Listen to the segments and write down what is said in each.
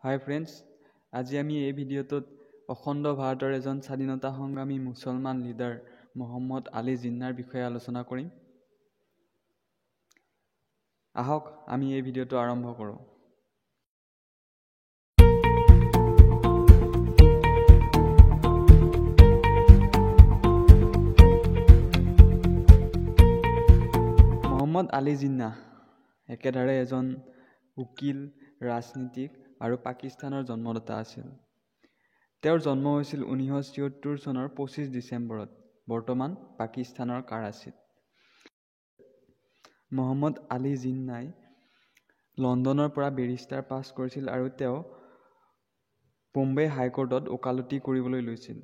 হাই friends, আজি আমি এই ভিডিঅ'টোত অখণ্ড ভাৰতৰ এজন স্বাধীনতা সংগ্ৰামী মুছলমান লিডাৰ মহম্মদ আলী জিন্নাৰ বিষয়ে আলোচনা কৰিম। আহক আমি এই ভিডিঅ'টো আৰম্ভ কৰোঁ। মহম্মদ আলী জিন্না একেধাৰে এজন উকিল, ৰাজনীতিক আৰু পাকিস্তানৰ জন্মদাতা আছিল। তেওঁৰ জন্ম হৈছিল 1976 চনৰ 25 ডিচেম্বৰত, বৰ্তমান পাকিস্তানৰ কাৰাচীত। মহম্মদ আলী জিন্নাই লণ্ডনৰ পৰা বেৰিষ্টাৰ পাছ কৰিছিল আৰু তেওঁ বোম্বে হাইকোৰ্টত ওকালতি কৰিবলৈ লৈছিল।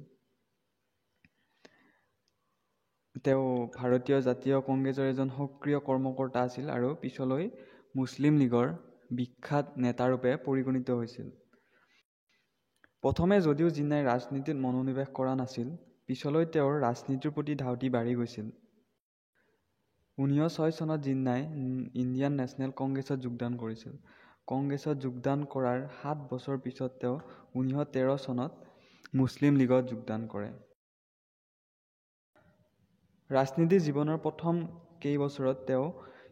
তেওঁ ভাৰতীয় জাতীয় কংগ্ৰেছৰ এজন সক্ৰিয় কৰ্মকৰ্তা আছিল আৰু পিছলৈ মুছলিম লীগৰ বিখ্যাত নেতাৰূপে পৰিগণিত হৈছিল। প্ৰথমে যদিও জিন্নাই ৰাজনীতিত মনোনিৱেশ কৰা নাছিল, পিছলৈ তেওঁৰ ৰাজনীতিৰ প্ৰতি ধাউতি বাঢ়ি গৈছিল। 1906 চনত জিন্নাই ইণ্ডিয়ান নেশ্যনেল কংগ্ৰেছত যোগদান কৰিছিল। কংগ্ৰেছত যোগদান কৰাৰ 7 বছৰ পিছত তেওঁ 1913 চনত মুছলিম লীগত যোগদান কৰে। ৰাজনীতি জীৱনৰ প্ৰথম কেইবছৰত তেওঁ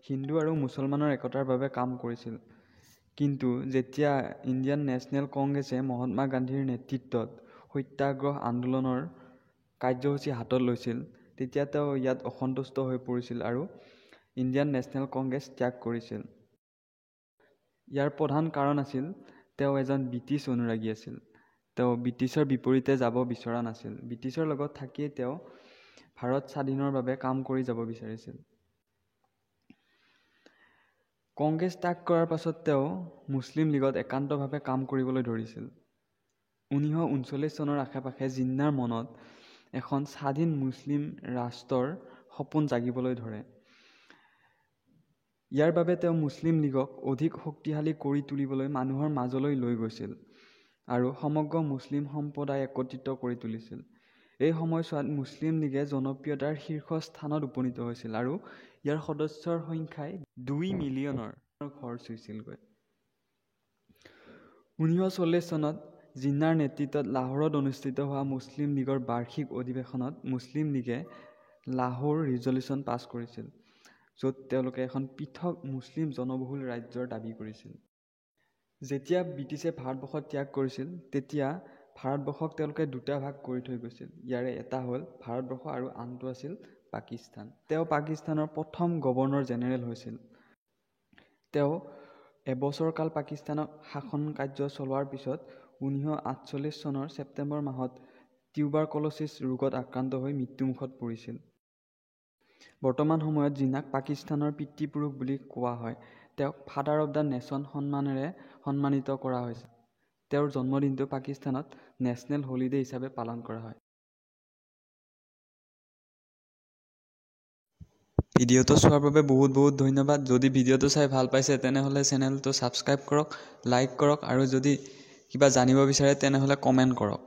হিন্দু আৰু মুছলমানৰ একতাৰ বাবে কাম কৰিছিল। কিন্তু যেতিয়া ইণ্ডিয়ান নেশ্যনেল কংগ্ৰেছে মহাত্মা গান্ধীৰ নেতৃত্বত সত্যাগ্ৰহ আন্দোলনৰ কাৰ্যসূচী হাতত লৈছিল, তেতিয়া তেওঁ ইয়াত অসন্তুষ্ট হৈ পৰিছিল আৰু ইণ্ডিয়ান নেশ্যনেল কংগ্ৰেছ ত্যাগ কৰিছিল। ইয়াৰ প্ৰধান কাৰণ আছিল তেওঁ এজন ব্ৰিটিছ অনুৰাগী আছিল। তেওঁ ব্ৰিটিছৰ বিপৰীতে যাব বিচৰা নাছিল। ব্ৰিটিছৰ লগত থাকিয়েই তেওঁ ভাৰত স্বাধীনৰ বাবে কাম কৰি যাব বিচাৰিছিল। কংগ্ৰেছ ত্যাগ কৰাৰ পাছত তেওঁ মুছলিম লীগত একান্তভাৱে কাম কৰিবলৈ ধৰিছিল। 1939 চনৰ আশে-পাশে জিন্নাৰ মনত এখন স্বাধীন মুছলিম ৰাষ্ট্ৰৰ সপোন জাগিবলৈ ধৰে। ইয়াৰ বাবে তেওঁ মুছলিম লীগক অধিক শক্তিশালী কৰি তুলিবলৈ মানুহৰ মাজলৈ লৈ গৈছিল আৰু সমগ্ৰ মুছলিম সম্প্ৰদায় একত্ৰিত কৰি তুলিছিল। এই সময়ছোৱাত মুছলিম লীগে জনপ্ৰিয়তাৰ শীৰ্ষ স্থানত উপনীত হৈছিল আৰু ইয়াৰ সদস্যৰ সংখ্যাই 2 মিলিয়নৰ ঘৰ চুইছিলগৈ। 1940 চনত জিন্নাৰ নেতৃত্বত লাহোৰত অনুষ্ঠিত হোৱা মুছলিম লীগৰ বাৰ্ষিক অধিৱেশনত মুছলিম লীগে লাহোৰ ৰিজলিউশ্যন পাছ কৰিছিল, য'ত তেওঁলোকে এখন পৃথক মুছলিম জনবহুল ৰাজ্যৰ দাবী কৰিছিল। যেতিয়া ব্ৰিটিছে ভাৰতবৰ্ষ ত্যাগ কৰিছিল, তেতিয়া ভাৰতবৰ্ষক তেওঁলোকে দুটা ভাগ কৰি থৈ গৈছিল। ইয়াৰে এটা হ'ল ভাৰতবৰ্ষ আৰু আনটো আছিল পাকিস্তান। তেওঁ পাকিস্তানৰ প্ৰথম গভৰ্ণৰ জেনেৰেল হৈছিল। তেওঁ এবছৰ কাল পাকিস্তানক শাসন কাৰ্য চলোৱাৰ পিছত 1948 চনৰ ছেপ্টেম্বৰ মাহত টিউবাৰকল'ছিছ ৰোগত আক্ৰান্ত হৈ মৃত্যুমুখত পৰিছিল। বৰ্তমান সময়ত জিন্নাক পাকিস্তানৰ পিতৃপুৰুষ বুলি কোৱা হয়। তেওঁক ফাদাৰ অৱ the nation সন্মানেৰে সন্মানিত কৰা হৈছে। তেওঁৰ জন্মদিনটো পাকিস্তানত নেশ্যনেল হলিডে হিচাপে পালন কৰা হয়। ভিডিঅ'টো চোৱাৰ বাবে বহুত বহুত ধন্যবাদ। যদি ভিডিঅ'টো চাই ভাল পাইছে তেনেহ'লে চেনেলটো ছাবস্ক্ৰাইব কৰক, লাইক কৰক আৰু যদি কিবা জানিব বিচাৰে তেনেহ'লে কমেণ্ট কৰক।